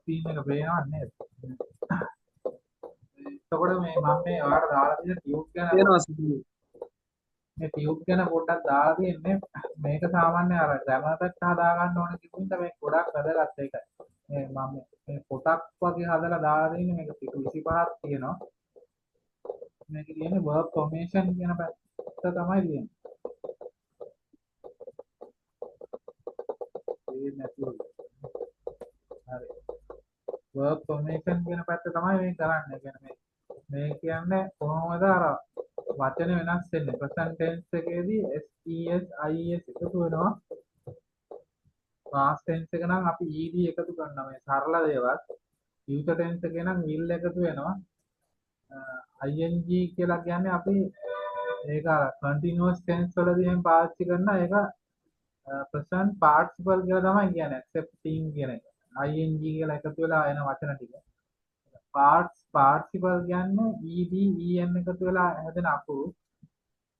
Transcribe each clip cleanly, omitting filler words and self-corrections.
Screen එක පේනවද නේද? එතකොට මේ මම මේ ඔයාලට දාලා තියෙන ටියුබ් ගැන පේනවා සර්. මේ ටියුබ් ගැන පොඩ්ඩක් දාලා තියෙන්නේ. මේක සාමාන්‍ය අර ග්‍රැමර් පැත්ත හදා ගන්න ඕන කිව්වින්ද මේක ගොඩක් වැදගත් ඒකයි. මේ මම මේ පොතක් වගේ හදලා දාලා තියෙන්නේ. මේක පිටු 25ක් තියෙනවා. මේකේ තියෙන්නේ verb formation කියන පැත්ත තමයි තියෙන්නේ. ඒ නැතුව හරි. Verb formation කියන පැත්ත තමයි මේ කරන්නේ. ඒ කියන්නේ මේ කියන්නේ කොහොමද අර වචන වෙනස් වෙන්නේ. Present tense එකේදී S ES IES එකතු වෙනවා. Past tense එක නම් අපි ed එකතු කරනවා මේ සරල දේවල්. Future tense එකේ නම් will එකතු වෙනවා. Ing කියලා කියන්නේ අපි ඒක අර continuous tense වලදී එහෙම පාවිච්චි කරන ඒක present participle කියලා තමයි කියන්නේ, accepting කියන එක. Ing කියලා එකතු වෙලා එන වචන ටික. Parts participle කියන්නේ ed en එකතු වෙලා හැදෙන අකුරු.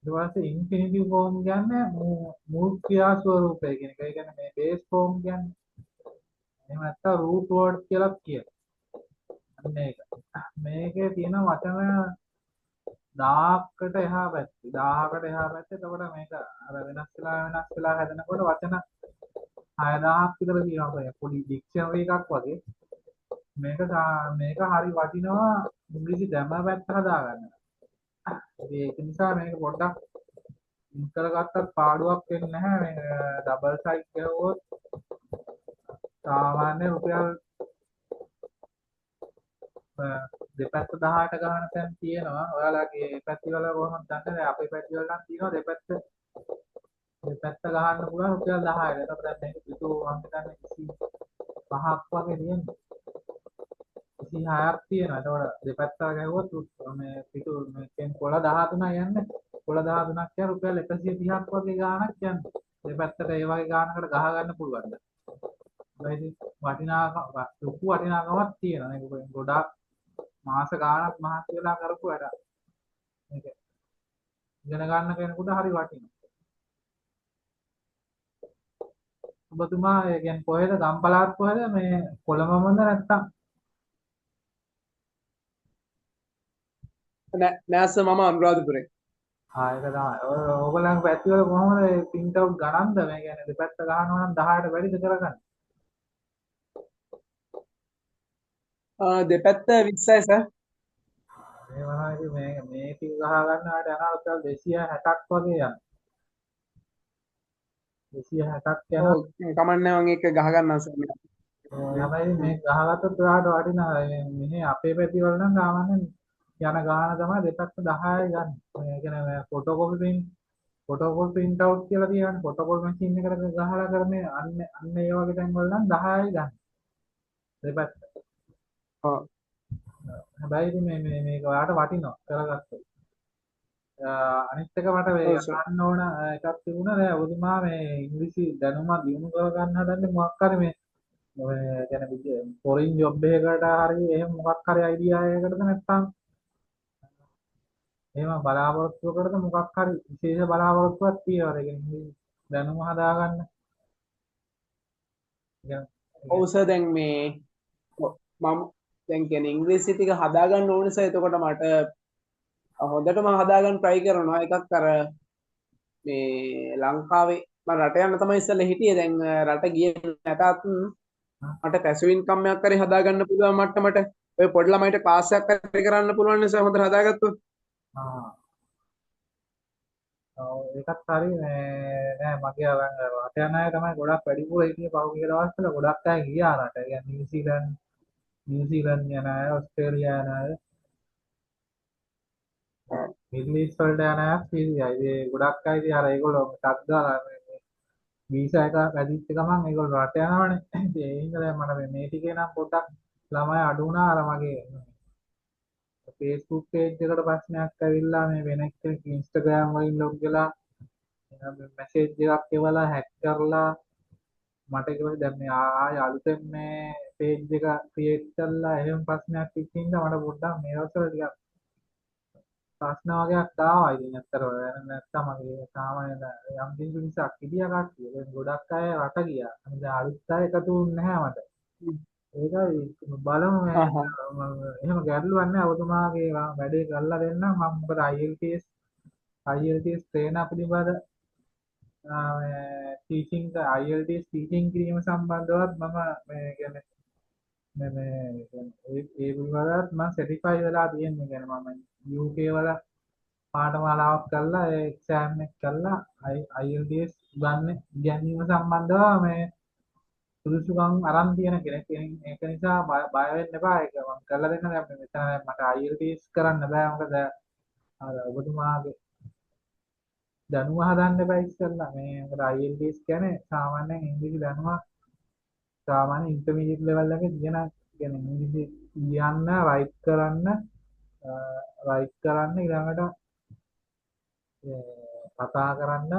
ඊට පස්සේ infinitive form කියන්නේ මූල ක්‍රියා ස්වරූපය කියන එක. ඒ කියන්නේ මේ base form කියන්නේ. එහෙම නැත්නම් root word කියලා කියනවා. අන්න ඒක. මේකේ තියෙන වචන 1000කට එහා පැත්තේ, 1000කට එහා පැත්තේ. එතකොට මේක අර වෙනස් වෙලා වෙනස් වෙලා හැදෙනකොට වචන 6000ක් විතර තියෙනවා. පොඩි ඩික්ෂනරි එකක් වගේ. මේක මේක හරි වටිනවා ඉංග්‍රීසි ග්‍රැමර් පැත්ත හදාගන්න. ඉතින් ඒක නිසා මේක පොඩ්ඩක් ඉන් කරගත්තත් පාඩුවක් වෙන්නේ නැහැ. මේ ඩබල් සයිඩ් ගැහුවොත් සාමාන්‍ය රුපියල් දෙපැත්ත 18 ගහන තැන් තියෙනවා. ඔයාලගේ පැති වල කොහොමද දන්නේ නැහැ. අපේ පැති වල නම් තියෙනවා දෙපැත්ත දෙපැත්ත ගහන්න පුළුවන් රුපියල් 10ට. එතකොට දැන් මේක පිටු මං හිතන්නේ 25ක් වගේ තියෙනවා. 26ක් තියෙනවා. එතකොට දෙපැත්ත ගැහුවොත් මේ පිටු මේකෙන් කොළ 13යි යන්නේ. කොළ 13ක් කියන්නේ රුපියල් 130ක් වගේ ගාණක් යන්නේ. දෙපැත්තට ඒ වගේ ගාණකට ගහ ගන්න පුළුවන්. හැබැයි ඉතින් වටිනාකම, ලොකු වටිනාකමක් තියෙනවා. මේක ගොඩාක් මාස ගාණක් මහත් වෙලා කරපු වැඩක්. මේක ඉගෙන ගන්න කෙනෙකුට හරි වටිනවා. ඔබතුමා ඒ කියන්නේ කොහෙද, ගම්පලාත් කොහෙද, මේ කොළඹමද නැත්තම්? නෑ නෑ සර්, මම අනුරාධපුරේ. ආ, ඒක තමයි. ඔය ඕගොල්ලන්ගේ පැති වල කොහොමද මේ ප්‍රින්ට් අවුට් ගණන්ද? මේ කියන්නේ දෙපැත්ත ගහනවා නම් 10ට වැඩිද කරගන්න? දෙපැත්ත 20යි සර්. මේ මොනවා ඉතින් මේ මේ ටික ගහ ගන්න ආට යනවා රුපියල් 260ක් වගේ යනවා. 260ක් යනවා. ඔව්, කමක් නෑ, මම ඒක ගහ ගන්නම් සර්. හැබැයි මේ ගහගත්තොත් ඔයාලට වටිනවා. මෙහි අපේ පැති වල නම් සාමාන්‍යයෙන් යන ගාන තමයි දෙපැත්ත 10යි ගන්න. මේ කියන්නේ මේ ෆොටෝකොපි ප්‍රින්ට් අවුට් කියලා තියෙනවනේ. ෆොටෝකොපි මැෂින් එකට ගහලා කරන්නේ අන්න අන්න ඒ වගේ තැන් වල නම් 10යි ගන්න. දෙපැත්ත. ඔව්. හැබැයි ඉතින් මේ මේ මේක ඔයාලට වටිනවා කරගත්තොත්. අනිත් එක මට මේ ඔව් සර්. අහන්න ඕන එකක් තිබුණා. දැන් ඔබතුමා මේ ඉංග්‍රීසි දැනුම දියුණු කරගන්න හදන්නේ මොකක් හරි මේ මේ කියන්නේ ෆොරින් ජොබ් එකකට හරි එහෙම මොකක් හරි අයිඩියා එකකටද, නැත්නම් එහෙම බලාපොරොත්තුවකටද, මොකක් හරි විශේෂ බලාපොරොත්තුවක් තියෙනවද? ඒ කියන්නේ ඉංග්‍රීසි දැනුම හදාගන්න. ඒ ඔව් සර්, දැන් මේ මම දැන් කියන්නේ ඉංග්‍රීසි ටික හදාගන්න ඕන සර්. එතකොට මට හොඳටම හදාගන්න try කරනවා. එකක් අර මේ ලංකාවේ මම රට යන්න තමයි ඉස්සෙල්ලා හිටියේ. දැන් රට ගියේ නැතත් මට පැසිව් ඉන්කම් එකක් හරි හදාගන්න පුළුවන් මට්ටමට ඔය පොඩි ළමයිට ක්ලාස් එකක් හරි කරන්න පුළුවන් නිසා හොඳට හදාගත්තොත්. ආ ඔව්, ඒකත් හරි. මේ නෑ, මගේ අර රට යන අය තමයි ගොඩක් වැඩිපුර හිටියේ පහුගිය දවස්වල. ගොඩක් අය ගියා රට. ඒ කියන්නේ නිව්සීලන්ත නිව්සීලන්ත යන අය, ඔස්ට්‍රේලියා යන අය, මිඩල් ඊස්ට් වලට යන අයත් හිටියා. ඉතින් ගොඩක් අය ඉතින් අර ඒගොල්ලෝ ටක් ගාලා මේ වීසා එක වැදිච්ච ගමන් ඒගොල්ලෝ රට යනවනේ. ඉතින් ඒ හින්දා දැන් මට මේ මේ ටිකේ නම් පොඩ්ඩක් ළමයි අඩු වුණා. අර මගේ Facebook page එකට ප්‍රශ්නයක් ඇවිල්ලා, මේ වෙන එක්කෙනෙක් Instagram වලින් ලොග් වෙලා මැසේජ් එකක් එවලා හැක් කරලා මට. ඊට පස්සේ දැන් මේ ආයෙ අලුතෙන් මේ පේජ් එක ක්‍රියේට් කරලා එහෙම ප්‍රශ්නයක් තිබ්බ හින්දා මට පොඩ්ඩක් මේ දවස්වල ටිකක් ප්‍රශ්න වගේක් ආවා. ඉතින් ඇත්තටම නැත්තම් මගේ සාමාන්‍ය යම් කිසි පිරිසක් හිටියා කට්ටිය. දැන් ගොඩක් අය රට ගියා. දැන් අලුත් අය එකතු වුන්නේ නැහැ මට. ඒකයි බලමු මේ එහෙම ගැටලුවක් නැහැ. ඔබතුමාගේ වැඩේ කරලා දෙන්නම්. මම මොකද IELTS IELTS trainer පිළිබඳ මේ ටීචින් IELTS teaching කිරීම සම්බන්ධවත් මම මේ කියන්නේ මේ මේ කියන්නේ ඒ ඒ පිළිබඳවත් මම සර්ටිෆයි වෙලා තියෙන්නේ. කියන්නේ මම UK වල පාඨමාලාවක් කරලා ඒ එක්සෑම් එක කරලා IELTS ඉගැන්වීම සම්බන්ධව මේ සුදුසුකම් අරන් තියෙන කෙනෙක්. ඒක නිසා බය වෙන්න එපා. ඒක මම කරලා දෙන්න. දැන් මෙතන දැන් මට IELTS කරන්න බෑ. මොකද අර ඔබතුමාගේ දැනුම හදන්න එපා ඉස්සෙල්ලා. මේ මොකද IELTS කියන්නේ සාමාන්‍යයෙන් ඉංග්‍රීසි දැනුම සාමාන්‍ය ඉන්ටර්මීඩියට් ලෙවල් එකේ තියෙන කියන්නේ ඉංග්‍රීසි ලියන්න, රයිට් කරන්න, රයිට් කරන්න ඊළඟට කතා කරන්න,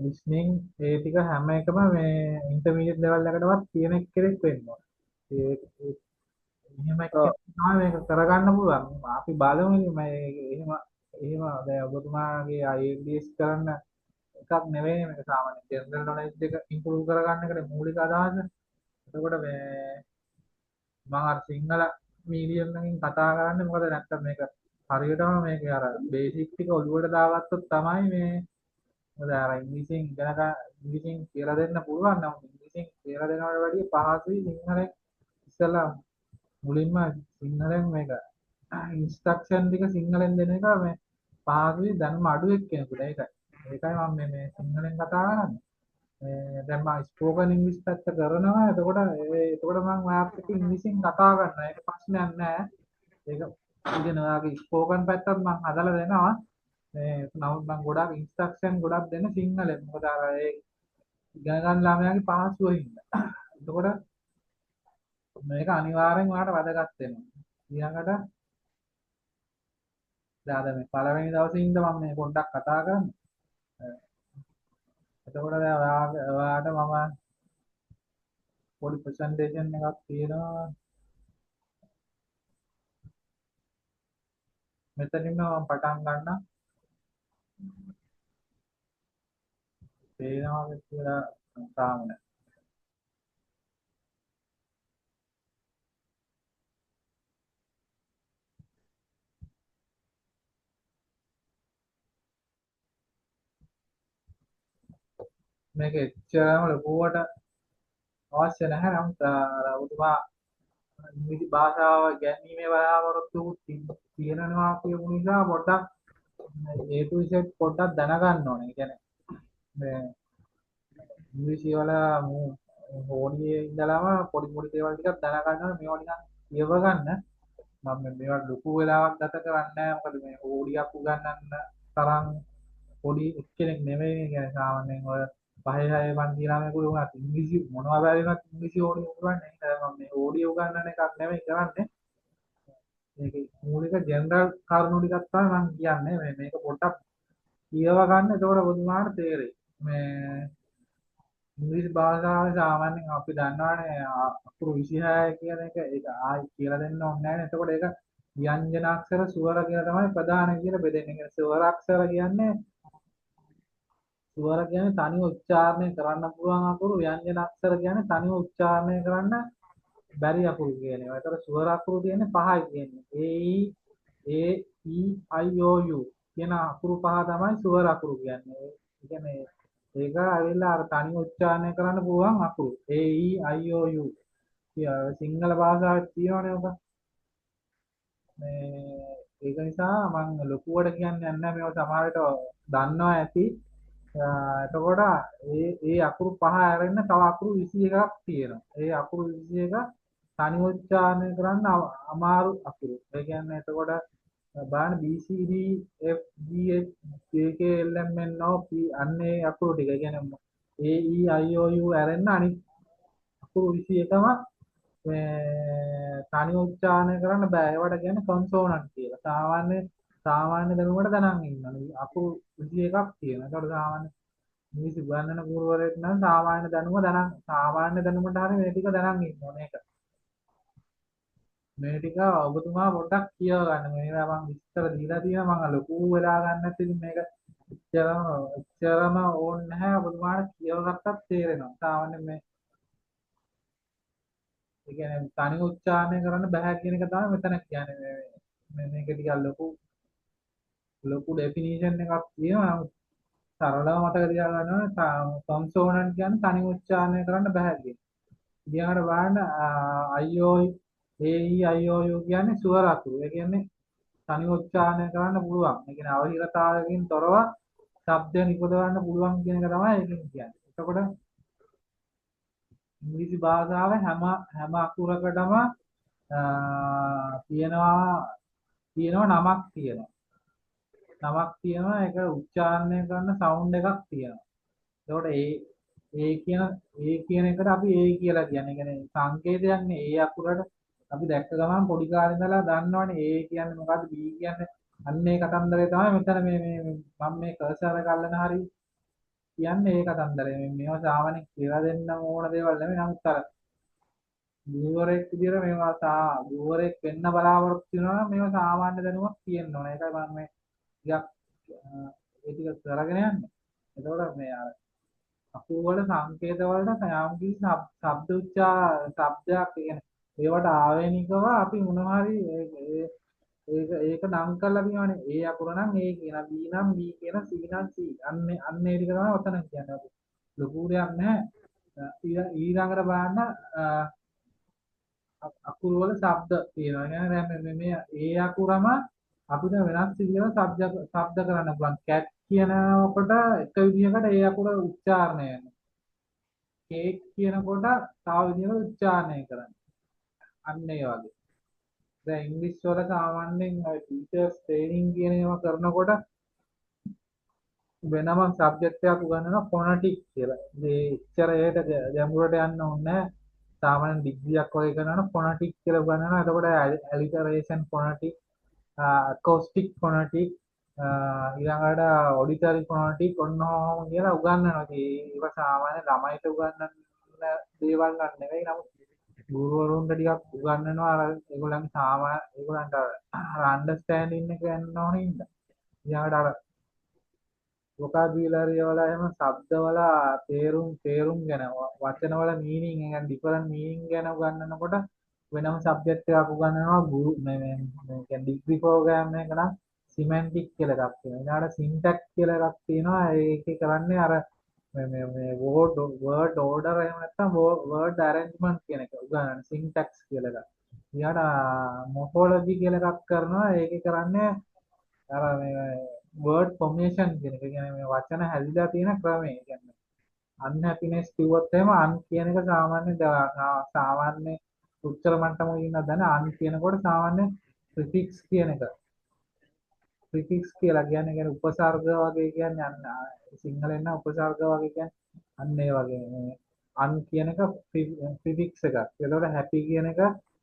ලිස්නින් ඒ ටික හැම එකම මේ ඉන්ටර්මීඩියට් ලෙවල් එකටවත් තියෙන කෙනෙක් වෙන්න ඕන. ඒ එහෙම එක්කෙනෙක් තමයි මේක කරගන්න පුළුවන්. අපි බලමු ඉතින් මේ එහෙම එහෙම දැන් ඔබතුමාගේ IELTS කරන්න එකක් නෙවෙයි මේක. සාමාන්‍ය ජෙනරල් නොලෙජ් එක ඉම්ප්‍රූව් කරගන්න එකනේ මූලික අදහස. එතකොට මේ මම අර සිංහල මීඩියම් එකකින් කතා කරන්නේ මොකද නැත්තම් මේක හරියටම මේක අර බේසික් ටික ඔළුවට දාගත්තොත් තමයි මේ මොකද අර ඉංග්‍රීසියෙන් ඉගෙන ගන්න ඉංග්‍රීසියෙන් කියලා දෙන්න පුළුවන්. නමුත් ඉංග්‍රීසියෙන් කියලා දෙනවට වැඩිය පහසුයි සිංහලෙන් ඉස්සෙල්ලා මුලින්ම සිංහලෙන් මේක ඉන්ස්ට්‍රක්ෂන් ටික සිංහලෙන් දෙන එක මේ පහසුයි දැනුම අඩු එක්කෙනෙකුට. ඒකයි ඒකයි මම මේ මේ සිංහලෙන් කතා කරන්නේ. මේ දැන් මම ස්පෝකන් ඉංග්‍රීසි පැත්ත කරනවා. එතකොට එතකොට මම ඔයාත් එක්ක ඉංග්‍රීසියෙන් කතා කරනවා. ඒක ප්‍රශ්නයක් නෑ. ඒක ඉතින් ඔයාගේ ස්පෝකන් පැත්තත් මම හදලා දෙනවා. මේ නමුත් මම ගොඩාක් ඉන්ස්ට්‍රක්ෂන් ගොඩක් දෙන්න සිංහලෙන්. මොකද අර ඒ ඉගෙන ගන්න ළමයාගේ පහසුව හින්දා. එතකොට මේක අනිවාර්යෙන් ඔයාලට වැදගත් වෙනවා. ඊළඟට දැන් අද මේ පළවෙනි දවසේ ඉඳන් මම මේ පොඩ්ඩක් කතා කරන්නේ. එතකොට දැන් ඔයාට මම පොඩි ප්‍රසන්ටේෂන් එකක් තියෙනවා. මෙතනින්ම මම පටන් ගන්නම්. පේනවද කියලා තාම නෑ. මේක එච්චරම ලොකුවට අවශ්‍ය නැහැ. නමුත් අර ඔබතුමා ඉංග්‍රීසි භාෂාව ඉගැන්වීමේ බලාපොරොත්තුවක් තියෙනවා කියපු නිසා පොඩ්ඩක් A to Z පොඩ්ඩක් දැනගන්න ඕනේ. ඒ කියන්නේ මේ ඉංග්‍රීසි වල හෝඩියේ ඉඳලාම පොඩි පොඩි දේවල් ටිකක් දැනගන්න ඕනේ. මේවා නිකන් කියව ගන්න. මම මේවා ලොකු වෙලාවක් ගත කරන්නේ නැහැ. මොකද මේ හෝඩියක් උගන්වන්න තරම් පොඩි එක්කෙනෙක් නෙවෙයි. ඒ කියන්නේ සාමාන්‍යයෙන් ඔය පහේ හයේ පන්ති ළමයෙකුට වුණත් ඉංග්‍රීසි මොනවා බැරි වුණත් ඉංග්‍රීසි හෝඩිය උගන්වන්නේ. ඒ නිසා මම මේ හෝඩිය උගන්වන එකක් නෙවෙයි කරන්නේ. මේකේ මූලික ජෙනරල් කරුණු ටිකක් තමයි මම කියන්නේ. මේ මේක පොඩ්ඩක් කියව ගන්න. එතකොට ඔබතුමාට තේරෙයි. මේ ඉංග්‍රීසි භාෂාවේ සාමාන්‍යයෙන් අපි දන්නවනේ අකුරු 26 කියන එක. ඒක ආයි කියලා දෙන්න ඕනේ නැහැ නේ. එතකොට ඒක ව්‍යංජන අක්ෂර ස්වර කියලා තමයි ප්‍රධාන කියලා බෙදෙන්නේ. ඒ කියන්නේ ස්වර අක්ෂර කියන්නේ ස්වර කියන්නේ තනිව උච්චාරණය කරන්න පුළුවන් අකුරු, ව්‍යංජන අක්ෂර කියන්නේ තනිව උච්චාරණය කරන්න බැරි අකුරු කියන ඒවා. ඒතර ස්වර අකුරු කියන්නේ පහයි කියන්නේ. A E A E I O U කියන අකුරු පහ තමයි ස්වර අකුරු කියන්නේ. ඒ කියන්නේ ඒක ඇවිල්ලා අර තනිව උච්චාරණය කරන්න පුළුවන් අකුරු. A E I O U Sinhala භාෂාවේ තියෙනවනේ ඔක. මේ ඒක නිසා මං ලොකුවට කියන්න යන්නේ නැහැ. මේවා සමහර විට දන්නවා ඇති. එතකොට ඒ ඒ අකුරු පහ ඇරෙන්න තව අකුරු 21ක් තියෙනවා. ඒ අකුරු 21 තනි උච්චාරණය කරන්න අමාරු අකුරු. ඒ කියන්නේ එතකොට බලන්න B C D F G H J K L M N O P අන්න ඒ අකුරු ටික. ඒ කියන්නේ A E I O U ඇරෙන්න අනිත් අකුරු 21ම මේ තනි උච්චාරණය කරන්න බෑ. ඒවට කියන්නේ කොන්සෝනන්ට් කියලා. සාමාන්‍ය සාමාන්‍ය දැනුමට දැනන් ඉන්න ඕනේ. අකුරු 21ක් තියෙනවා. ඒකට සාමාන්‍ය ඉංග්‍රීසි උගන්වන ගුරුවරයෙක් නම් සාමාන්‍ය දැනුම දැනන් සාමාන්‍ය දැනුමට හරි මේ ටික දැනන් ඉන්න ඕනේ. ඒක. මේ ටික ඔබතුමා පොඩ්ඩක් කියව ගන්න. මේවා මං විස්තර දීලා තියෙනවා. මං ලොකු වෙලා ගන්න නැති ඉතින් මේක එච්චරම එච්චරම ඕනේ නැහැ. ඔබතුමාට කියව ගත්තත් තේරෙනවා. සාමාන්‍යයෙන් මේ ඒ කියන්නේ තනි උච්චාරණය කරන්න බෑ කියන එක තමයි මෙතන කියන්නේ. මේ මේ මේක ටිකක් ලොකු ලොකු ඩෙෆිනිෂන් එකක් තියෙනවා. නමුත් සරලව මතක තියාගන්න ඕනේ කොන්සෝනන්ට් කියන්නේ තනි උච්චාරණය කරන්න බෑ කියන. ඊළඟට බලන්න I O A E I O U කියන්නේ ස්වර අකුරු. ඒ කියන්නේ තනි උච්චාරණය කරන්න පුළුවන්. ඒ කියන්නේ අවහිරතාවයකින් තොරව ශබ්දය නිපදවන්න පුළුවන් කියන එක තමයි ඒකෙන් කියන්නේ. එතකොට ඉංග්‍රීසි භාෂාවේ හැම හැම අකුරකටම තියෙනවා තියෙනවා නමක් තියෙනවා. නමක් තියෙනවා, ඒක උච්චාරණය කරන සවුන්ඩ් එකක් තියෙනවා. එතකොට ඒ ඒ කියන ඒ කියන එකට අපි ඒ කියලා කියන්නේ. ඒ කියන්නේ සංකේතයක් නේ. ඒ අකුරට අපි දැක්ක ගමන් පොඩි කාලේ ඉඳලා දන්නවනේ ඒ කියන්නේ මොකද්ද, B කියන්නේ. අන්න ඒ කතන්දරය තමයි මෙතන මේ මේ මම මේ කර්සර් එක අල්ලන හරි කියන්නේ ඒ කතන්දරය. මේ මේවා සාමාන්‍යයෙන් කියලා දෙන්න ඕන දේවල් නෙමෙයි. නමුත් අර ගුරුවරයෙක් විදියට මේවා ගුරුවරයෙක් වෙන්න බලාපොරොත්තු වෙනවා නම් මේවා සාමාන්‍ය දැනුමක් තියෙන්න ඕන. ඒකයි මම මේ ටිකක් ඒ ටික කරගෙන යන්නේ. එතකොට මේ අර අකුරු වල සංකේත වලට යම් කිසි ශබ්ද උච්චා ශබ්දයක්, ඒ කියන්නේ ඒවට ආවේනිකව අපි මොනවා හරි ඒ ඒක ඒක නම් කරලා තියෙනවනේ. ඒ අකුර නම් A කියන, B නම් B කියන, C නම් C. අන්න අන්න ඒ ටික තමයි ඔතන කියන්නේ. අපි ලොකු දෙයක් නැහැ. ඊළඟට බලන්න අකුරු වල ශබ්ද තියෙනවා. ඒ කියන්නේ දැන් මේ මේ ඒ අකුරම අපිට වෙනස් විදිහට ශබ්ද ශබ්ද කරන්න පුළුවන්. කැට් කියනකොට එක විදිහකට ඒ අකුර උච්චාරණය වෙනවා. කේක් කියනකොට තව විදිහකට උච්චාරණය කරන්න. අන්න ඒ වගේ. දැන් ඉංග්‍රීසි වල සාමාන්‍යයෙන් ඔය ටීචර්ස් ට්‍රේනින් කියන ඒවා කරනකොට වෙනම සබ්ජෙක්ට් එකක් උගන්වනවා ෆොනටික් කියලා. ඉතින් එච්චර ඒකට ගැඹුරට යන්න ඕනේ නැහැ. සාමාන්‍යයෙන් ඩිග්‍රියක් වගේ කරනවා නම් ෆොනටික් කියලා උගන්වනවා. එතකොට ඇලිටරේෂන් ෆොනටික්, ඇකෝස්ටික් ෆොනටික්, ඊළඟට ඔඩිටරි ෆොනටික් ඔන්න ඔහොම කියලා උගන්වනවා. ඉතින් ඒවා සාමාන්‍ය ළමයිට උගන්වන්න දේවල් නම් නෙවෙයි. නමුත් ගුරුවරුන්ට ටිකක් උගන්වනවා අර ඒගොල්ලන්ගේ සාමා ඒගොල්ලන්ට අර අන්ඩර්ස්ටෑන්ඩින් එක යන්න ඕන හින්දා. ඊළඟට අර වොකැබියුලරි වල එහෙම ශබ්ද වල තේරුම් තේරුම් ගැන, වචන වල මීනින්, ඒ කියන්නේ ඩිෆරන්ට් මීනින් ගැන උගන්වනකොට වෙනම සබ්ජෙක්ට් එකක් උගන්වනවා. ගුරු මේ මේ මේ කියන්නේ ඩිග්‍රී ප්‍රෝග්‍රෑම් එක නම් සිමැන්ටික් කියලා එකක් තියෙනවා. ඊළඟට සින්ටැක්ස් කියලා එකක් තියෙනවා. ඒකේ කරන්නේ අර මේ මේ මේ වර්ඩ් වර්ඩ් ඕඩර් එහෙම නැත්නම් වර්ඩ් ඇරේන්ජ්මන්ට් කියන එක උගන්වන්නේ සින්ටැක්ස් කියලා එකක්. ඊළඟට මොෆොලොජි කියලා එකක් කරනවා. ඒකේ කරන්නේ අර මේ වර්ඩ් ෆෝමේෂන් කියන එක. ඒ කියන්නේ මේ වචන හැදිලා තියෙන ක්‍රමය. ඒ කියන්නේ අන්හැපිනෙස් කිව්වොත් එහෙම අන් කියන එක සාමාන්‍ය සාමාන්‍ය උච්චර මට්ටමක ඉන්න දැන අන් කියනකොට සාමාන්‍ය ප්‍රිෆික්ස් කියන එක. ප්‍රිෆික්ස් කියලා කියන්නේ කියන්නේ උපසර්ග වගේ කියන්නේ, අන්න සිංහලෙන් නම් උපසර්ග වගේ කියන්නේ අන්න ඒ වගේ මේ අන් කියන එක ප්‍රිෆික්ස් එකක්. එතකොට හැපි කියන එක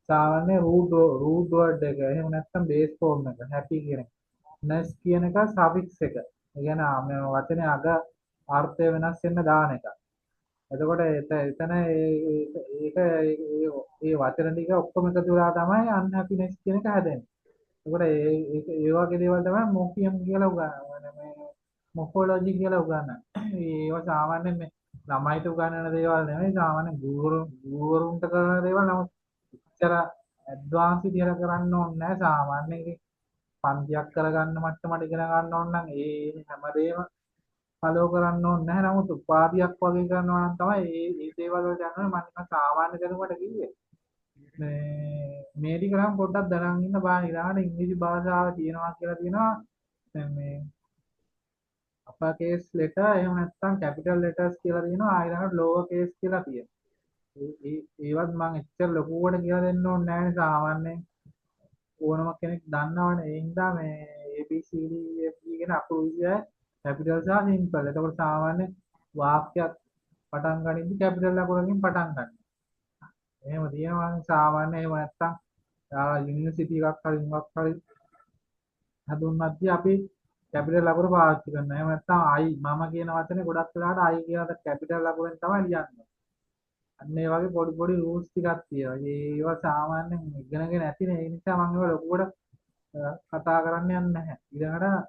සාමාන්‍ය රූට් රූට් වර්ඩ් එක. එහෙම නැත්නම් බේස් ෆෝම් එක හැපි කියන එක. නෙස් කියන එක සෆික්ස් එක. ඒ කියන්නේ මේ වචනේ අග අර්ථය වෙනස් වෙන්න දාන එක. එතකොට එතන ඒක ඒ ඒ වචන ටික ඔක්කොම එකතු වෙලා තමයි අන්හැපිනෙස් කියන එක හැදෙන්නේ. එතකොට ඒ ඒක ඒ වගේ දේවල් තමයි මොෆියම් කියලා උගන්වන්නේ, මේ මොෆොලොජි කියලා උගන්වන්නේ. ඒවා සාමාන්‍යයෙන් මේ ළමයිට උගන්වන දේවල් නෙවෙයි, සාමාන්‍ය ගුරුවරුන්ට කරන දේවල්. නමුත් එච්චර ඇඩ්වාන්ස් විදියට කරන්න ඕනේ නැහැ. සාමාන්‍යයෙන් ඉතින් පන්තියක් කරගන්න මට්ටමට ඉගෙන ගන්න ඕන නම් ඒ හැමදේම ෆලෝ කරන්න ඕනේ නැහැ. නමුත් උපාධියක් වගේ කරනවා නම් තමයි ඒ ඒ දේවල් වලට යන්න ඕනේ. මම නිකන් සාමාන්‍ය දැනුමට කිව්වේ. මේ මේ ටික නම් පොඩ්ඩක් දැනන් ඉන්න බාන. ඊළඟට ඉංග්‍රීසි භාෂාව තියෙනවා කියලා තියෙනවා. දැන් මේ අපර් කේස් ලෙටර් එහෙම නැත්නම් කැපිටල් ලෙටර්ස් කියලා තියෙනවා. ඊළඟට ලෝවර් කේස් කියලා තියෙනවා. ඒ ඒ ඒවත් මං එච්චර ලොකුවට කියලා දෙන්න ඕනේ නැහැ නේ. සාමාන්‍යයෙන් ඕනම කෙනෙක් දන්නවනේ. ඒ හින්දා මේ A B C D E F G කියන අකුරු 26 කැපිටල් සහ සිම්පල්. එතකොට සාමාන්‍ය වාක්‍යයක් පටන් ගනිද්දි කැපිටල් අකුරකින් පටන් ගන්න. එහෙම තියෙනවා නම් සාමාන්‍ය එහෙම නැත්තම් යුනිවර්සිටි එකක් හරි මොකක් හරි හඳුන්වද්දී අපි කැපිටල් අකුර පාවිච්චි කරනවා. එහෙම නැත්තම් I මම කියන වචනේ ගොඩක් වෙලාවට I කියන කැපිටල් අකුරෙන් තමයි ලියන්නේ. අන්න ඒ වගේ පොඩි පොඩි රූල්ස් ටිකක් තියෙනවා. ඒවා සාමාන්‍යයෙන් ඉගෙනගෙන නැතිනේ. ඒ නිසා මම ඒවා ලොකුවට කතා කරන්න යන්නේ නැහැ. ඊළඟට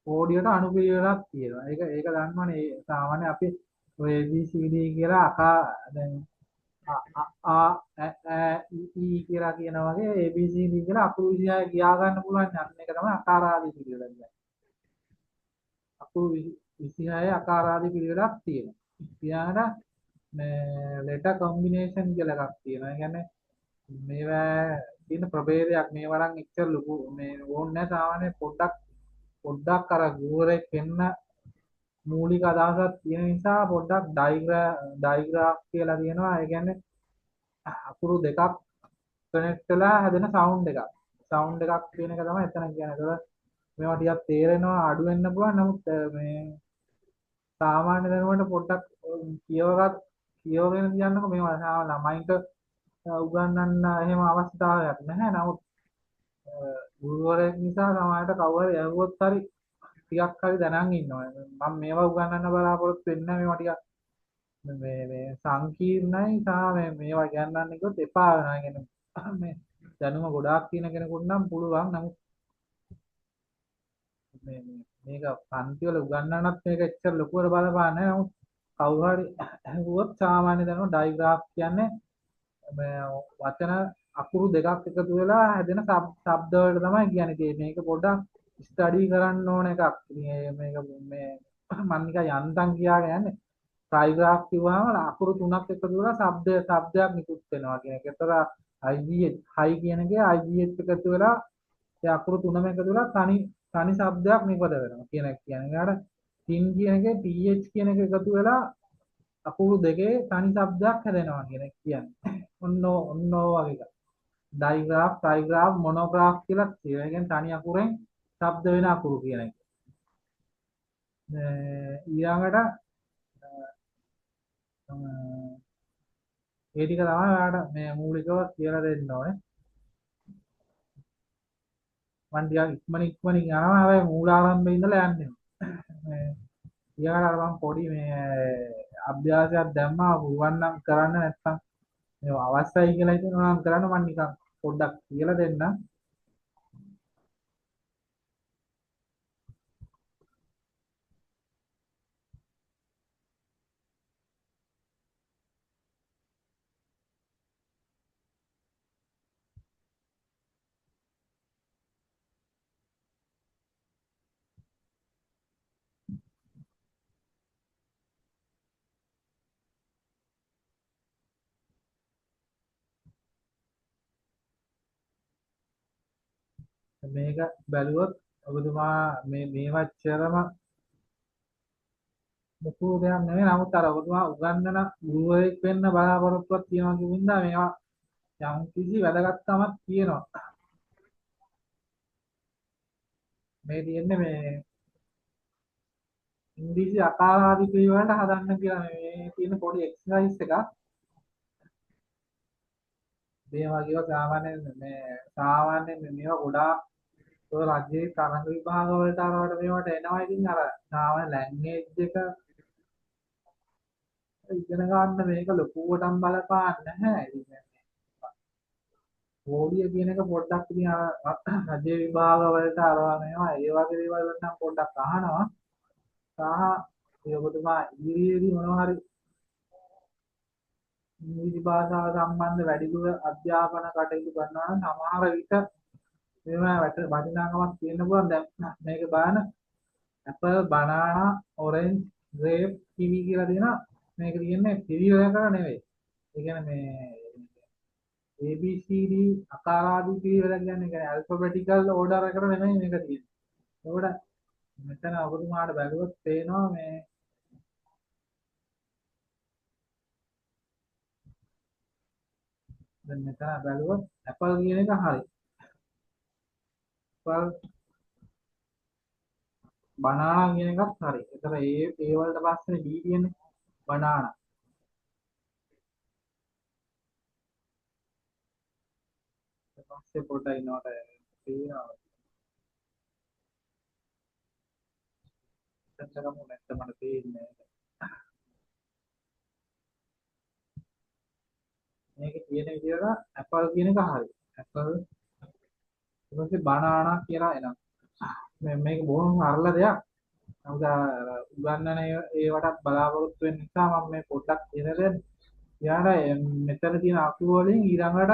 කෝඩියට අනුපිළිවෙලක් තියෙනවා. ඒක ඒක දන්නවනේ. ඒ සාමාන්‍ය අපි ඔය A B C D කියලා අකා දැන් අ ආ ඈ ඊ කියලා කියන වගේ A B C D කියලා අකුරු 26 කියා ගන්න පුළුවන්. අන්න ඒක තමයි අකාරාදී පිළිවෙල කියන්නේ. අකුරු 26 අකාරාදී පිළිවෙලක් තියෙනවා. ඊළඟට මේ ලෙටර් කොම්බිනේෂන් කියලා එකක් තියෙනවා. ඒ කියන්නේ මේවා තියෙන ප්‍රභේදයක්. මේවා නම් එච්චර ලොකු මේ ඕනේ නැහැ. සාමාන්‍ය පොඩ්ඩක් පොඩ්ඩක් අර ගුරුවරයෙක් වෙන්න මූලික අදහසක් තියෙන නිසා පොඩ්ඩක් ඩයිග්‍රාෆ් කියලා කියනවා. ඒ කියන්නේ අකුරු දෙකක් කනෙක්ට් වෙලා හැදෙන සවුන්ඩ් එකක්. සවුන්ඩ් එකක් කියන එක තමයි එතන කියන්නේ. ඒතකොට මේවා ටිකක් තේරෙනවා අඩු වෙන්න පුළුවන්. නමුත් මේ සාමාන්‍ය දැනුමට පොඩ්ඩක් කියවගෙන තියන්නකො. මේවා සාමාන්‍ය ළමයින්ට උගන්වන්න එහෙම අවශ්‍යතාවයක් නැහැ. නමුත් ගුරුවරයෙක් නිසා සමහරට කවුරු හරි ඇහුවොත් හරි ටිකක් හරි දැනන් ඉන්නවා. මම මේවා උගන්වන්න බලාපොරොත්තු වෙන්නේ නැහැ. මේවා ටිකක් මේ මේ සංකීර්ණයි සහ මේ මේවා ගන්නන්න කිව්වොත් එපා වෙනවා. ඒ කියන්නේ මේ දැනුම ගොඩාක් තියෙන කෙනෙකුට නම් පුළුවන්. නමුත් මේ මේක පන්ති වල උගන්වන්නත් මේක එච්චර ලොකුවට බලපාන්නේ නැහැ. නමුත් කවුරු හරි ඇහුවොත් සාමාන්‍ය දැනුම ඩයිග්‍රාෆ් කියන්නේ මේ වචන අකුරු දෙකක් එකතු වෙලා හැදෙන ශබ්ද වලට තමයි කියන්නේ. ඉතින් මේක පොඩ්ඩක් ස්ටඩි කරන්න ඕන එකක්. ඉතින් මේක මේ මම නිකන් යන්තම් කියාගෙන යන්නේ. ට්‍රයිග්‍රාෆ් කිව්වහම අකුරු තුනක් එකතු වෙලා ශබ්දයක් නිකුත් වෙනවා කියන එක. ඒතර IGH හයි කියන එකේ IGH එකතු වෙලා ඒ අකුරු තුනම එකතු වෙලා තනි තනි ශබ්දයක් නිපද වෙනවා කියන එක කියන්නේ. ඊළඟට තින් කියන එකේ TH කියන එක එකතු වෙලා අකුරු දෙකේ තනි ශබ්දයක් හැදෙනවා කියන එක කියන්නේ. ඔන්න ඔන්න ඔය වගේ එකක්. ඩයිග්‍රාෆ්, ට්‍රයිග්‍රාෆ්, මොනෝග්‍රාෆ් කියලා තියෙනවා. ඒ කියන්නේ තනි අකුරෙන් ශබ්ද වෙන අකුරු කියන එක. ඊළඟට ඒ ටික තමයි ඔයාලට මේ මූලිකව කියලා දෙන්න ඕනේ. මං ටිකක් ඉක්මනින් ඉක්මනින් යනවා. හැබැයි මූලාරම්භයේ ඉඳලා යන්නේ. මේ ඊළඟට අර මං පොඩි මේ අභ්‍යාසයක් දැම්මා. පුළුවන් නම් කරන්න, නැත්නම් මේ අවශ්‍යයි කියලා හිතෙනවා නම් කරන්න. මං නිකන් පොඩ්ඩක් කියලා දෙන්නම්. මේක බැලුවොත් ඔබතුමා මේ මේවා චරම ලොකු දෙයක් නෙවෙයි. නමුත් අර ඔබතුමා උගන්වන ගුරුවරයෙක් වෙන්න බලාපොරොත්තුවක් තියෙනවා කියන හින්දා මේවා යම් කිසි වැදගත්කමක් තියෙනවා. මේ තියෙන්නේ මේ ඉංග්‍රීසි අකාරාදි පිළිවෙලට හදන්න කියලා මේ තියෙන පොඩි එක්සර්සයිස් එකක්. මේවා කියවා සාමාන්‍යයෙන් මේ සාමාන්‍යයෙන් මේවා ගොඩාක් ඔය රජයේ තරඟ විභාග වලට අරවට මේවට එනවා. ඉතින් අර සාමාන්‍ය ලැන්ග්වේජ් එක ඉගෙන ගන්න මේක ලොකුවටම බලපාන්නේ නැහැ. ඉතින් පොඩිය කියන එක පොඩ්ඩක් ඉතින් අර රජයේ විභාග වලට අරවා මේවා ඒ වගේ දේවල් වලට නම් පොඩ්ඩක් අහනවා. සහ ඒ ඔබතුමා ඉදිරියේදී මොනවා හරි ඉංග්‍රීසි භාෂාව සම්බන්ධ වැඩිදුර අධ්‍යාපන කටයුතු කරනවා නම් සමහර විට මේවා වටිනාකමක් තියෙන්න පුළුවන්. දැන් මේක බලන්න, Apple, banana, orange, grape, kiwi කියලා තියෙනවා. මේක තියෙන්නේ පිළිවෙලකට නෙවෙයි. ඒ කියන්නේ මේ A B C D අකාරාදී පිළිවෙල කියන්නේ, ඒ කියන්නේ ඇල්ෆබෙටිකල් ඕඩර් එකට නෙමෙයි මේක තියෙන්නේ. ඒකට මෙතන ඔබතුමාට බැලුවොත් පේනවා මේ දැන් මෙතන බැලුවොත් Apple කියන එක හරි. Apple, banana කියන එකත් හරි. ඒතර ඒ ඒ වලට පස්සේ B තියෙන්නේ බනානා. ඊට පස්සේ පොඩ්ඩක් ඉන්නවට පේනවා. එතනම නැත්නම් මට පේන්නේ නැහැ. මේකේ තියෙන විදිහට ඇපල් කියන එක හරි. ඇපල් ඊට පස්සේ බනානා කියලා එනවා. මේ මේක බොහොම සරල දෙයක්. නමුත් අර උගන්නන ඒවටත් බලාපොරොත්තු වෙන නිසා මම මේ පොඩ්ඩක් කියලා දෙන්නේ. ඊළඟට මෙතන තියෙන අකුරු වලින් ඊළඟට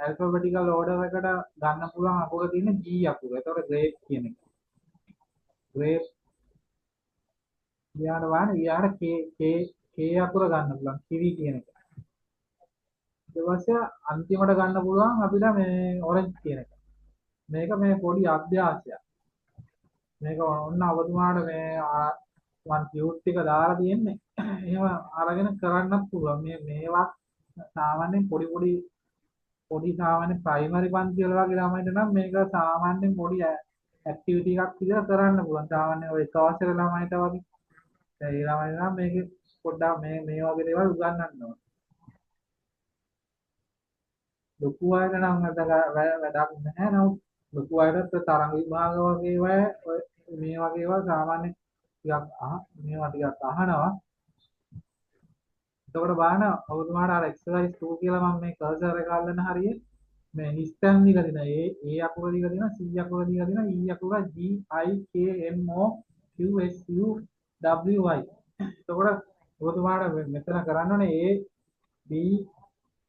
ඇල්ෆබෙටිකල් ඕඩර් එකට ගන්න පුළුවන් අකුර තියෙන G අකුර. එතකොට ග්‍රේප් කියන එක. ග්‍රේප් ඊළඟට බලන්න ඊළඟට K K K අකුර ගන්න පුළුවන් කිවි කියන එක. ඊට පස්සේ අන්තිමට ගන්න පුළුවන් අපිට මේ ඔරෙන්ජ් කියන එක. මේක මේ පොඩි අභ්‍යාසයක්. මේක ඔන්න ඔබතුමාට මේ මං ටියුට් ටික දාලා තියෙන්නේ. එහෙම අරගෙන කරන්නත් පුළුවන්. මේ මේවා සාමාන්‍යයෙන් පොඩි පොඩි පොඩි සාමාන්‍ය ප්‍රයිමරි පන්ති වල වගේ ළමයින්ට නම් මේක සාමාන්‍යයෙන් පොඩි ඇක්ටිවිටි එකක් විදිහට කරන්න පුළුවන්. සාමාන්‍ය ඔය එක වසර ළමයින්ට වගේ. දැන් ඒ ළමයින්ට නම් මේක පොඩ්ඩක් මේ මේ වගේ දේවල් උගන්වන්න ඕන. ලොකු අයට නම් වැඩක් නැහැ. නමුත් ලොකු අයටත් තරඟ විභාග වගේ ඒවා ඔය මේ වගේ ඒවා සාමාන්‍ය ටිකක් මේවා ටිකක් අහනවා. එතකොට බලන්න ඔබතුමාට අර එක්සර්සයිස් 2 කියලා මම මේ කර්සර් එක අල්ලන හරියේ මේ හිස්තැන් දීලා දෙනවා. A A අකුර දීලා දෙනවා, C අකුර දීලා දෙනවා, E අකුර G I K M O Q S U W Y. එතකොට ඔබතුමාට මෙතන කරන්න ඕනේ A B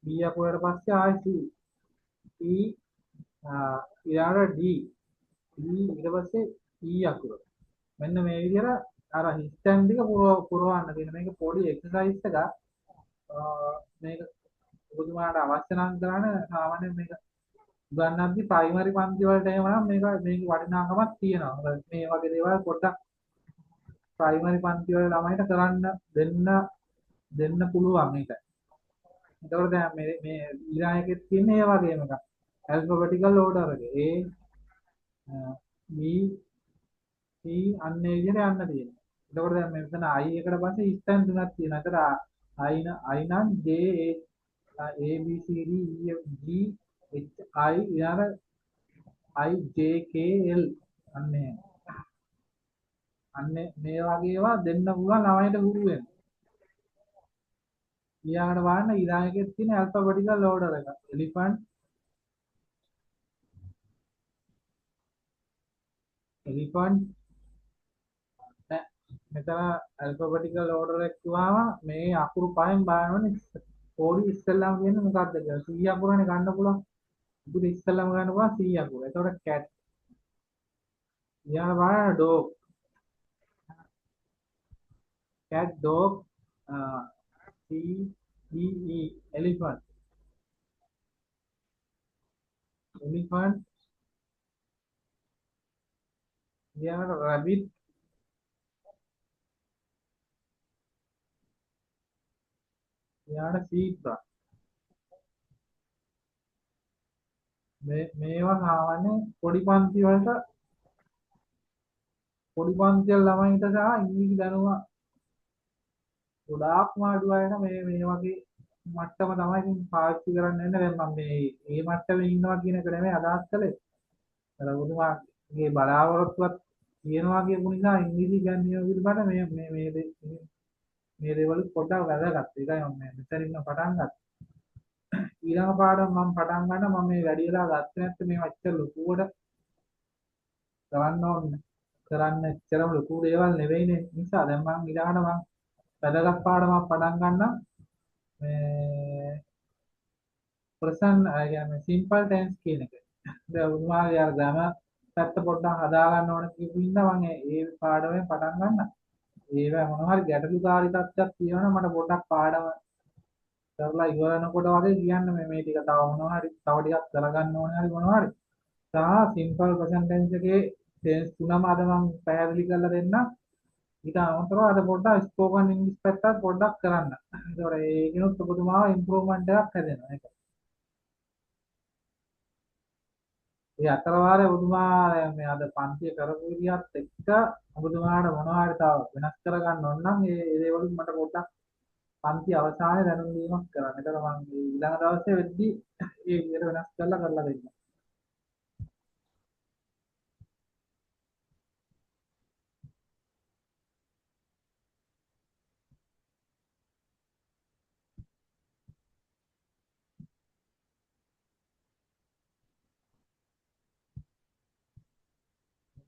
B අකුරට පස්සේ ආයි C E ඊළඟට D D ඊට පස්සේ E අකුර. මෙන්න මේ විදිහට අර හිස්තැන් ටික පුරවන්න තියෙන මේක පොඩි එක්සර්සයිස් එකක්. මේක ඔබතුමාට අවශ්‍ය නම් කරන්න සාමාන්‍යයෙන් මේක උගන්වද්දි ප්‍රයිමරි පන්ති වලට එහෙම නම් මේක මේකේ වටිනාකමක් තියෙනවා. මොකද මේ වගේ දේවල් පොඩ්ඩක් ප්‍රයිමරි පන්ති වල ළමයිට කරන්න දෙන්න දෙන්න පුළුවන් ඒක. එතකොට දැන් මේ මේ ඊළඟ එකෙත් තියෙන්නේ ඒ වගේම එකක්. ඇල්ෆබෙටිකල් ඕඩර් එක. A B C අන්න ඒ විදිහට යන්න තියෙනවා. එතකොට දැන් මෙතන I එකට පස්සේ ස්තන් තුනක් තියෙනවා. එතකොට I I නම් J A A B C D E F G H I ඊළඟ I J K L අන්න එහෙම. අන්න මේ වගේ ඒවා දෙන්න පුළුවන් ළමයිට හුරු වෙන්න. ඊළඟට බලන්න ඊළඟ එකෙත් තියෙන ඇල්ෆබෙටිකල් ඕඩර් එක. එලිෆන්ට් එලිෆන්ට් නෑ මෙතන ඇල්ෆබෙටිකල් ඕඩර් එක කිව්වම මේ අකුරු පහෙන් බලන්න ඕනේ පොඩි ඉස්සෙල්ලාම කියන්නේ මොකක්ද කියලා. C අකුරනේ ගන්න පුළුවන්. අපිට ඉස්සෙල්ලාම ගන්න පුළුවන් C අකුර. එතකොට cat. ඊළඟ බලන්න dog. cat dog C D E elephant. Elephant ඊළඟට rabbit ඊළඟට zebra. මේ මේවා සාමාන්‍ය පොඩි පන්ති වලට පොඩි පන්ති වල ළමයින්ට සහ ඉංග්‍රීසි දැනුම ගොඩාක්ම අඩු අයට මේ මේ වගේ මට්ටම තමයි ඉතින් පාවිච්චි කරන්න වෙන්නේ. දැන් මම මේ මේ මට්ටමේ ඉන්නවා කියන එක නෙමෙයි අදහස් කළේ. අර ඔබතුමාගේ බලාපොරොත්තුවක් තියෙනවා කියපු නිසා ඉංග්‍රීසි ඉගැන්වීම පිළිබඳ මේ මේ මේ මේ දේවල් පොඩ්ඩක් වැදගත්. ඒකයි මම මේ මෙතනින්ම පටන් ගත්තේ. ඊළඟ පාඩම මම පටන් ගන්න මම මේ වැඩි වෙලා ගත්තේ නැත්නම් මේවා ඇත්තට ලොකුවට කරන්න ඕනේ. කරන්න ඇත්තටම ලොකු දේවල් නෙවෙයිනේ. නිසා දැන් මම ඊළඟට මම වැදගත් පාඩමක් පටන් ගන්නම්. මේ ප්‍රසන්න ඒ කියන්නේ සිම්පල් ටෙන්ස් කියන එක. දැන් ඔබතුමාගේ අර ග්‍රැමර් පැත්ත පොඩ්ඩක් හදා ගන්න ඕන කියපු හින්දා මම ඒ පාඩමෙන් පටන් ගන්නම්. ඒවා මොනවා හරි ගැටලුකාරී තත්ත්වයක් තියෙනවා නම් මට පොඩ්ඩක් පාඩම කරලා ඉවර වෙනකොට වගේ කියන්න මේ මේ ටික තව මොනවා හරි තව ටිකක් කරගන්න ඕනේ හරි මොනවා හරි. සහ සිම්පල් ප්‍රසන්ට් ටෙන්ස් එකේ ටෙන්ස් තුනම අද මම පැහැදිලි කරලා දෙන්නම්. ඊට අමතරව අද පොඩ්ඩක් ස්පෝකන් ඉංග්‍රීසි පැත්තත් පොඩ්ඩක් කරන්න. ඒතකොට ඒකිනුත් ඔබතුමාව ඉම්ප්‍රූව්මන්ට් එකක් හැදෙනවා. ඒක. ඒ අතර වාරේ ඔබතුමා දැන් මේ අද පන්තිය කරපු විදිහත් එක්ක ඔබතුමාට මොනවා හරි තව වෙනස් කරගන්න ඕන නම් ඒ ඒ දේවලුත් මට පොඩ්ඩක් පන්ති අවසානයේ දැනුම් දීමක් කරන්න. ඒතර මම ඊළඟ දවසේ වෙද්දි ඒ විදිහට වෙනස් කරලා කරලා දෙන්නම්.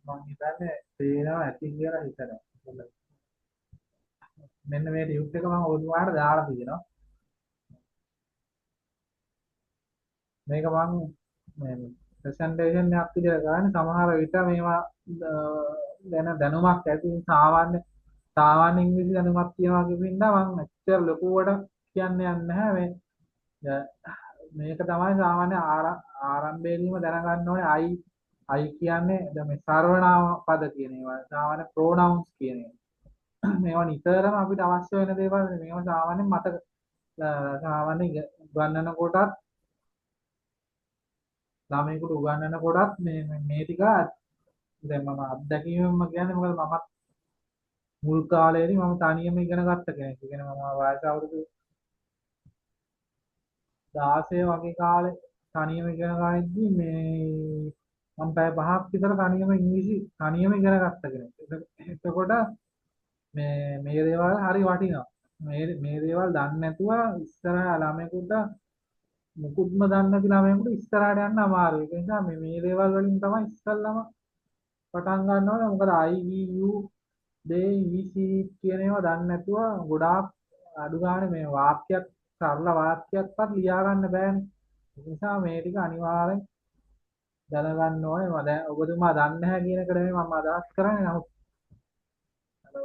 මං හිතන්නේ පේනවා ඇති කියලා හිතනවා. හොඳයි. මෙන්න මේ ටියුට් එක මම ඔබතුමාට දාලා තියෙනවා. මේක මං මේ ප්‍රසන්ටේෂන් එකක් විදිහට කරන්නේ. සමහර විට මේවා දැන දැනුමක් ඇති සාමාන්‍ය සාමාන්‍ය ඉංග්‍රීසි දැනුමක් තියනවා කියපින්දා මං එච්චර ලොකුවට කියන්න යන්නේ නැහැ. මේ මේක තමයි සාමාන්‍ය ආරම්භයේදීම දැනගන්න ඕනේ. I I කියන්නේ දැන් මේ සර්වනාම පද කියන ඒවා, සාමාන්‍ය ප්‍රොනවුන්ස් කියන ඒවා. මේවා නිතරම අපිට අවශ්‍ය වෙන දේවල්. මේවා සාමාන්‍යයෙන් මතක සාමාන්‍ය උගන්වන කොටත් ළමයෙකුට උගන්වන කොටත් මේ මේ ටික දැන් මම අත්දැකීමෙන්ම කියන්නේ, මොකද මමත් මුල් කාලේදී මම තනියම ඉගෙන ගත්ත කෙනෙක්. ඒ කියන්නේ මම වයස අවුරුදු 16 වගේ කාලේ තනියම ඉගෙන ගනිද්දි මේ මම පැය 5ක් විතර තනියම ඉංග්‍රීසි තනියම ඉගෙන ගත්ත කෙනෙක්. එතකොට මේ මේ දේවල් හරි වටිනවා. මේ මේ දේවල් දන්නේ නැතුව ඉස්සරහ ළමයෙකුට, මුකුත්ම දන්නේ නැති ළමයෙකුට ඉස්සරහට යන්න අමාරුයි. ඒක නිසා මේ මේ දේවල් වලින් තමයි ඉස්සල්ලාම පටන් ගන්න ඕනේ. මොකද I, we, you, they, he, she කියන ඒවා දන්නේ නැතුව ගොඩාක් අඩු ගානේ මේ වාක්‍යයක්, සරල වාක්‍යයක්වත් ලියා ගන්න බෑනේ. ඒ නිසා මේ ටික අනිවාර්යෙන් දැනගන්න ඕනේ. මම දැන් ඔබතුමා දන්නේ නැහැ කියන එක නෙමෙයි මම අදහස් කරන්නේ. නමුත්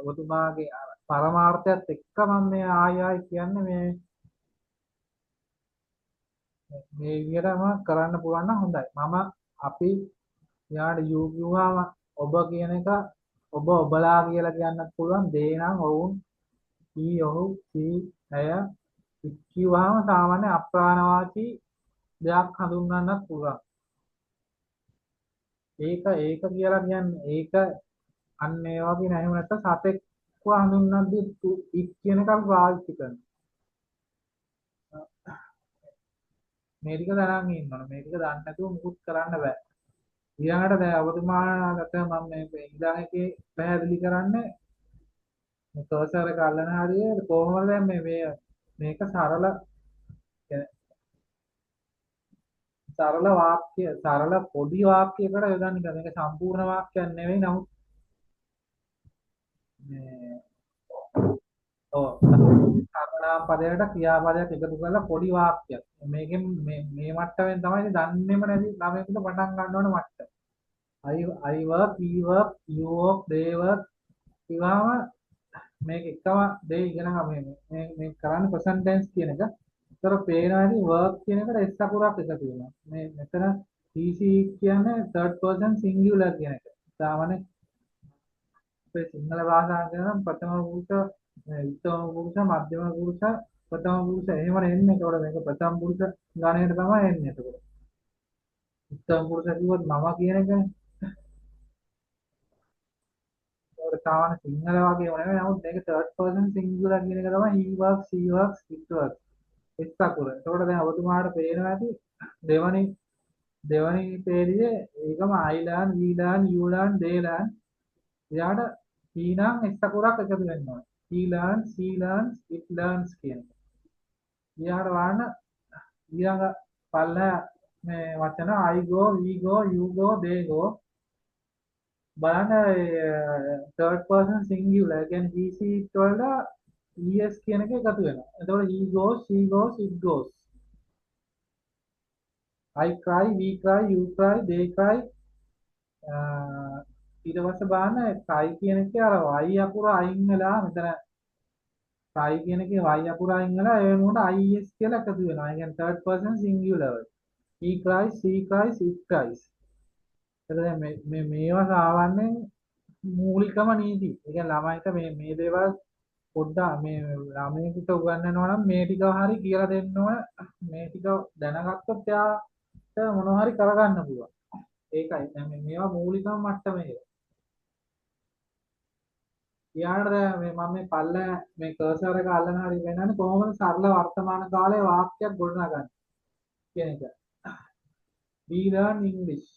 ඔබතුමාගේ පරමාර්ථයත් එක්ක මම මේ ආයි ආයි කියන්නේ මේ මේ විදිහටම කරන්න පුළුවන් නම් හොඳයි. මම අපි යාට you කිව්වම ඔබ කියන එක ඔබ ඔබලා කියලා කියන්නත් පුළුවන්. they නම් ඔවුන්, he ඔහු, she ඇය, it කිව්වහම සාමාන්‍ය අප්‍රාණවාචී දෙයක් හඳුන්වන්නත් පුළුවන්. ඒක ඒක කියලා කියන්නේ ඒක අන්න ඒ වගේ නෑ. එහෙම නැත්නම් සතෙක්ව හඳුන්වද්දී it කියන එක අපි පාවිච්චි කරනවා. මේ ටික දැනන් ඉන්න ඕන. මේ ටික දන්නේ නැතුව මුකුත් කරන්න බෑ. ඊළඟට දැන් ඔබතුමාට මම මේ ඊළඟ එකේ පැහැදිලි කරන්නේ මේ කර්සර් එක අල්ලන හරිය කොහොමද දැන් මේ මේ මේක සරල සරල වාක්‍ය, සරල පොඩි වාක්‍යයකට යොදන්න කියලා. මේක සම්පූර්ණ වාක්‍යයක් නෙවෙයි. නමුත් මේ ඔව් සර්වනාම පදයකට ක්‍රියාපදයක් එකතු කරලා පොඩි වාක්‍යයක්. මේකෙන් මේ මේ මට්ටමෙන් තමයි දන්නේම නැති ළමයෙකුට පටන් ගන්න ඕන මට්ටම. I work, we work, you work, they work කිව්වම මේක එකම දේ ඉගෙන ගන්න. මේ මේ මේ කරන්නේ present tense කියන එක. ඒතර පේනවා ඇති work කියන එකට s අකුරක් එකතු වෙනවා. මේ මෙතන TC කියන්නේ third person singular කියන එක. සාමාන්‍ය අපේ සිංහල භාෂාවෙන් කියනවා නම් ප්‍රථම පුරුෂ, උත්තම පුරුෂ, මධ්‍යම පුරුෂ, ප්‍රථම පුරුෂ එහෙමනේ එන්නේ. ඒතකොට මේක ප්‍රථම පුරුෂ ගණයට තමයි එන්නේ. එතකොට උත්තම පුරුෂ කිව්වොත් මම කියන එකනේ. ඒකට සාමාන්‍ය සිංහල වගේම නෙවෙයි. නමුත් මේක third person singular කියන එක තමයි he works, she works, it works. S අකුර. එතකොට දැන් ඔබතුමාට පේනවා ඇති දෙවනි දෙවනි පේළියේ ඒකම I learn, we learn, you learn, they learn. ඊළඟට he නම් S අකුරක් එකතු වෙන්න ඕනේ. He learns, she learns, it learns කියන එක. ඊළඟට බලන්න ඊළඟ පල්ලෑ මේ වචන I go, we go, you go, they go. බලන්න third person singular, ඒ කියන්නේ he, she, it වලට es කියන එක එකතු වෙනවා. එතකොට he goes, she goes, it goes. I cry, we cry, you cry, they cry. ඊට පස්සේ බලන්න cry කියන එකේ අර y අකුර අයින් වෙලා, මෙතන cry කියන එකේ y අකුර අයින් වෙලා ඒ වෙනුවට is කියලා එකතු වෙනවා. ඒ කියන්නේ third person singular වල. He cries, she cries, it cries. එතකොට දැන් මේ මේ මේවා සාමාන්‍යයෙන් මූලිකම නීති. ඒ කියන්නේ ළමයිට මේ මේ දේවල් පොඩ්ඩක් මේ ළමයෙකුට උගන්වනවා නම් මේ ටික හරි කියලා දෙන්න ඕන. මේ ටික දැනගත්තොත් එයාට මොනවා හරි කරගන්න පුළුවන්. ඒකයි. දැන් මේ මේවා මූලිකම මට්ටමේ ඒවා. ඊළඟට දැන් මේ මම මේ පල්ල මේ කර්සර් එක අල්ලන හරි වෙනන්නේ කොහොමද සරල වර්තමාන කාලයේ වාක්‍යයක් ගොඩනගන්නේ කියන එක. We learn English.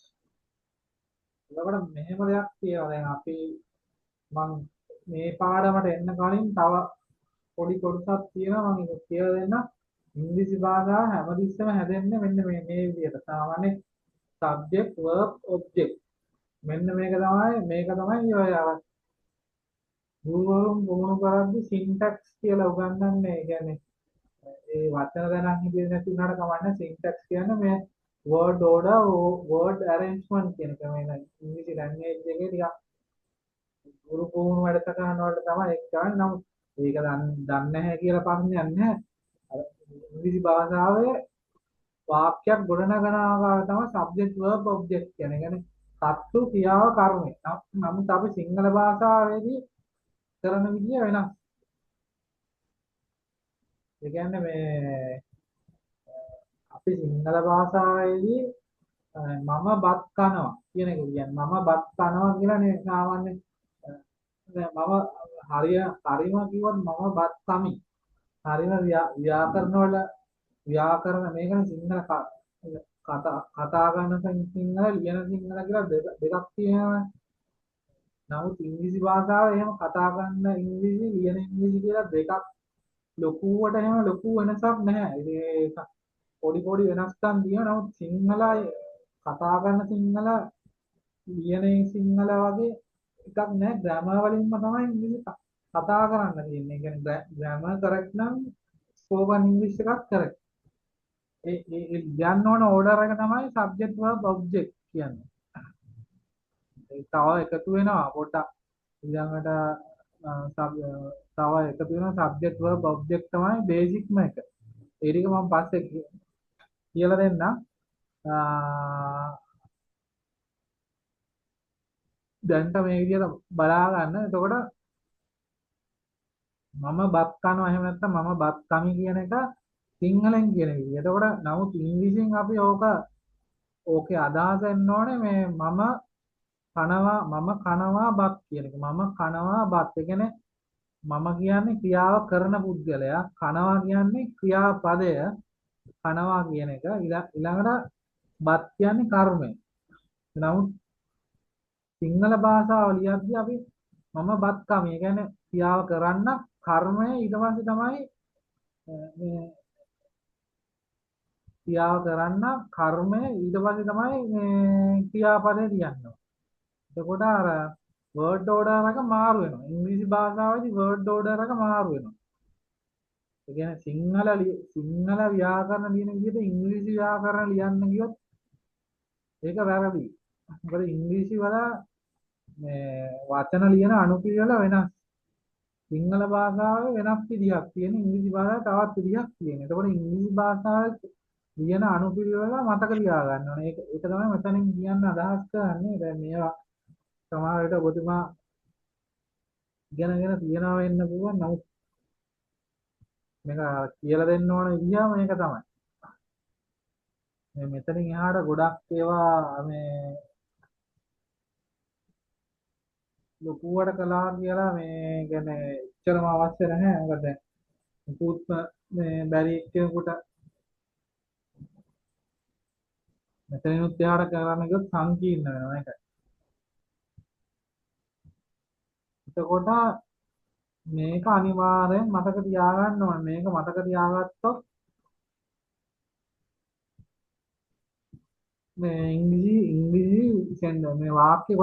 එතකොට මෙහෙම දෙයක් තියෙනවා. දැන් අපි මං මේ පාඩමට එන්න කලින් තව පොඩි කොටසක් තියෙනවා, මං ඒක කියලා දෙන්නම්. ඉංග්‍රීසි භාෂාව හැමතිස්සෙම හැදෙන්නේ මෙන්න මේ මේ විදිහට. සාමාන්‍ය subject, verb, object. මෙන්න මේක තමයි, මේක තමයි ඔය අර ගුරුවරුන් පුහුණු කරද්දි සින්ටැක්ස් කියලා උගන්වන්නේ. ඒ කියන්නේ ඒ වචන දැනන් හිටියේ නැති වුණාට කමන්නේ, සින්ටැක්ස් කියන්නේ මේ word order, word arrangement කියන එක. මේ ඉංග්‍රීසි ලැන්ග්වේජ් එකේ ටිකක් ගුරු පුහුණු වැඩසටහන වලට තමයි ඒක කරන්නේ. නමුත් ඒක දන්නේ නැහැ කියලා ප්‍රශ්නයක් නැහැ. අර ඉංග්‍රීසි භාෂාවේ වාක්‍යයක් ගොඩනගන ආකාරය තමයි subject verb object කියන්නේ. ඒ කියන්නේ කර්තෘ ක්‍රියාව කර්මය. නමුත් අපි සිංහල භාෂාවේදී කරන විදිය වෙනස්. ඒ කියන්නේ මේ අපි සිංහල භාෂාවේදී මම බත් කනවා කියන එක කියන්නේ මම බත් කනවා කියලා නේ සාමාන්‍ය මම හරිම කිව්වොත් මම බත් කමි. හරිම ව්‍යාකරණ වල ව්‍යාකරණ මේකනේ සිංහල කතා කතා කරන සිංහල ලියන සිංහල කියලා දෙකක් තියෙනවා. නමුත් ඉංග්‍රීසි භාෂාව එහෙම කතා කරන ඉංග්‍රීසි ලියන ඉංග්‍රීසි කියලා දෙකක් ලොකුවට එහෙම ලොකු වෙනසක් නැහැ. ඉතින් ඒක පොඩි පොඩි වෙනස්කම් තියෙනවා. නමුත් සිංහල කතා කරන සිංහල ලියන සිංහල වගේ එකක් නැහැ. ග්‍රැමර් වලින්ම තමයි ඉංග්‍රීසි කතා කරන්න තියෙන්නේ. ඒ කියන්නේ ග්‍රැමර් කරෙක්ට් නම් ස්පෝකන් ඉංග්‍රීසි එකක් කරෙක්ට්. ඒ ඒ ඒ ලියන්න ඕන ඕඩර් එක තමයි සබ්ජෙක්ට් වර්බ් ඔබ්ජෙක්ට් කියන්නේ. ඒ තව එකතු වෙනවා පොඩ්ඩක් ඊළඟට තව එකතු වෙනවා සබ්ජෙක්ට් වර්බ් ඔබ්ජෙක්ට් තමයි බේසික්ම එක. ඒ ටික මම පස්සේ කියලා දෙන්නම්. දැන්ට මේ විදිහට බලා ගන්න. එතකොට මම බත් කනවා එහෙම නැත්නම් මම බත් කමි කියන එක සිංහලෙන් කියන විදිය. එතකොට නමුත් ඉංග්‍රීසියෙන් අපි ඕකේ අදහස එන්න ඕනේ මේ මම කනවා, මම කනවා බත් කියන එක. මම කනවා බත්. ඒ කියන්නේ මම කියන්නේ ක්‍රියාව කරන පුද්ගලයා, කනවා කියන්නේ ක්‍රියාපදය, කනවා කියන එක. ඊළඟට බත් කියන්නේ කර්මය. නමුත් සිංහල භාෂාව ලියද්දී අපි මම බත් කමි. ඒ කියන්නේ ක්‍රියාව කරන්න කර්මය ඊට පස්සේ තමයි මේ ක්‍රියාව කරන්න කර්මය ඊට පස්සේ තමයි මේ ක්‍රියාපදේ ලියන්න ඕනේ. එතකොට අර වර්ඩ් ඕඩර් එක මාරු වෙනවා. ඉංග්‍රීසි භාෂාවේදී වර්ඩ් ඕඩර් එක මාරු වෙනවා. ඒ කියන්නේ සිංහල සිංහල ව්‍යාකරණ ලියන විදිහට ඉංග්‍රීසි ව්‍යාකරණ ලියන්න ගියොත් ඒක වැරදි. මොකද ඉංග්‍රීසි වල මේ වචන ලියන අනුපිළිවෙල වෙනස්. සිංහල භාෂාවේ වෙනස් විදිහක් තියෙන, ඉංග්‍රීසි භාෂාවේ තවත් විදිහක් තියෙන. එතකොට ඉංග්‍රීසි භාෂාවේ ලියන අනුපිළිවෙල මතක තියාගන්න ඕනේ. ඒක ඒක තමයි මෙතනින් කියන්න අදහස් කරන්නේ. දැන් මේවා සමහර විට ඔබතුමා ඉගෙනගෙන තියනවා වෙන්න පුළුවන්. නමුත් මේක කියලා දෙන්න ඕන විදිහ මේක තමයි. මේ මෙතනින් එහාට ගොඩක් ඒවා මේ ලොකුවට කළා කියලා මේ කියන්නේ එච්චරම අවශ්‍ය නැහැ. මොකද දැන් මුකුත්ම මේ බැරි එක්කෙනෙකුට මෙතනිනුත් එහාට කරන්න ගියොත් සංකීර්ණ වෙනවා ඒකයි. එතකොට මේක අනිවාර්යෙන් මතක තියාගන්න ඕනේ. මේක මතක තියාගත්තොත් මේ ඉංග්‍රීසි ඉංග්‍රීසි මේ වාක්‍ය